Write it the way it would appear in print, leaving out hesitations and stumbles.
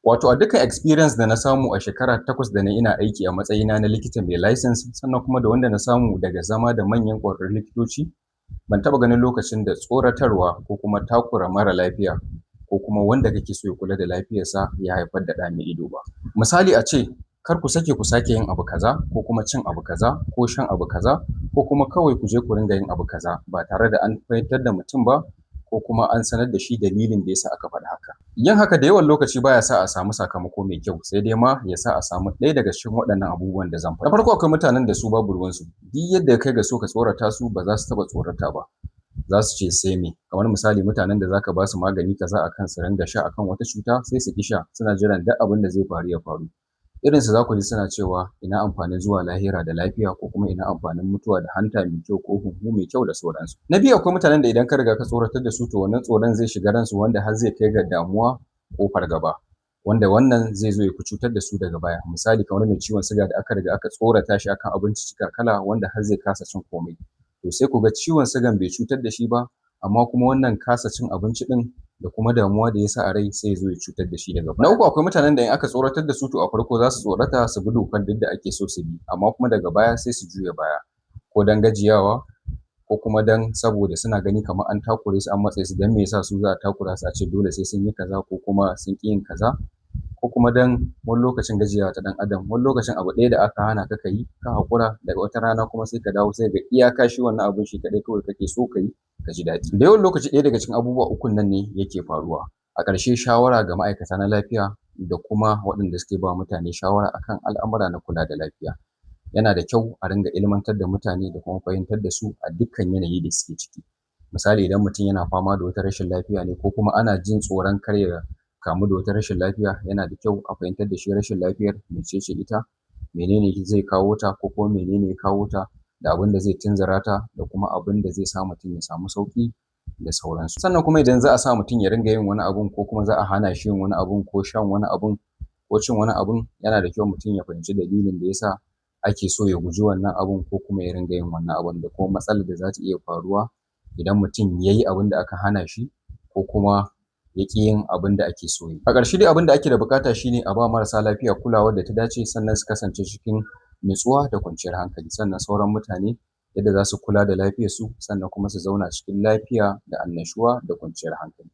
Wato a dukkan experience da na samu a shekara 8 da na ina aiki a matsayina na likita mai license, sannan kuma da wanda na samu daga zama da manyan ƙwararrun likitoci, ban taɓa ganin lokacin da tsoratarwa ko kuma takura mara lafiya ko kuma wanda kake so ya kula da lafiyarsa ya haifar da ɗa mai ido ba. Misali a ce kar ku sake ku sake yin abu kaza ko kuma cin abu kaza ko shan abu kaza ko kuma kawai ku je ku ringa yin abu kaza ba tare da an fahimtar da mutum ba ko kuma an sanar da shi dalilin da yasa aka faɗi haka. Yin haka da yawan lokaci baya sa a samu sakamako mai kyau, sai dai ma ya sa a samu ɗaya daga cikin waɗannan abubuwan da zan faɗa. Na farko, akwai mutanen da su babu ruwansu, duk yadda kai ga so ka tsorata su ba za su taɓa tsorata ba. Za su ce sai me? Kamar misali mutanen da zaka ba su magani kaza akan su ringa sha akan wata cuta, sai su ƙi sha, suna jiran duk abin da zai faru ya faru. Irinsu za ku ji suna cewa ina amfanin zuwa lahira da lafiya, ko kuma ina amfanin mutuwa da hanta mai kyau ko huhu mai kyau da sauransu. Na biyu, akwai mutanen da idan ka riga ka tsoratar da su, to wannan tsoron zai shiga ransu wanda har zai kai ga damuwa ko fargaba, wanda wannan zai zo ya fi cutar da su daga baya. Misali kamar mai ciwon siga da aka riga aka tsorata shi akan abinciccika kala wanda har zai kasa cin komai. To sai ku ga ciwon sigan bai cutar da shi ba, amma kuma wannan kasa cin abinci ɗin da kuma damuwa da ya sa a rai sai ya zo ya cutar da shi daga baya. Na uku, akwai mutanen da in aka tsoratar da su, to a farko za su tsorata su bi dokar duk da ake so su bi, amma kuma daga baya sai su juya baya, ko don gajiyawa ko kuma don saboda suna gani kamar an takure su, an matse su, don me yasa su za a takura su a ce dole sai sun yi kaza ko kuma sun ƙi yin kaza, ko kuma don wani lokacin gajiyawa ta ɗan adam. Wani lokacin abu ɗaya da aka hana ka ka yi, ka haƙura, daga wata rana kuma sai ka dawo sai ga iyaka shi wannan abun shi kaɗai kawai kake so ka yi ka ji daɗi. Da yawan lokaci ɗaya daga cikin abubuwa ukun nan ne yake faruwa. A ƙarshe, shawara ga ma'aikata na lafiya da kuma waɗanda suke ba mutane shawara akan al'amura na kula da lafiya. Yana da kyau a ringa ilmantar da mutane da kuma fahimtar da su a dukkan yanayi da suke ciki. Misali idan mutum yana fama da wata rashin lafiya ne ko kuma ana jin tsoron kar ya kamu da wata rashin lafiya, yana da kyau a fahimtar da shi rashin lafiyar mecece ita, menene zai kawo ta ko kuma menene ya kawo ta, da abin da zai tunzura ta da kuma abin da zai sa mutum ya samu sauƙi da sauransu. Sannan kuma idan za a sa mutum ya ringa yin wani abun ko kuma za a hana shi yin wani abun ko shan wani abun ko cin wani abun, yana da kyau mutum ya fahimci dalilin da ya sa ake so ya guji wannan abun ko kuma ya ringa yin wannan abun, da kuma matsalar da za ta iya faruwa idan mutum ya yi abin da aka hana shi ko kuma ya ƙi yin abin da ake so yi. A ƙarshe dai abin da ake da buƙata shine a ba marasa lafiya kulawar da ta dace, sannan su kasance cikin nutsuwa da kwanciyar hankali, sannan sauran mutane yadda za su kula da lafiyarsu, sannan kuma su zauna cikin lafiya da annashuwa da kwanciyar hankali.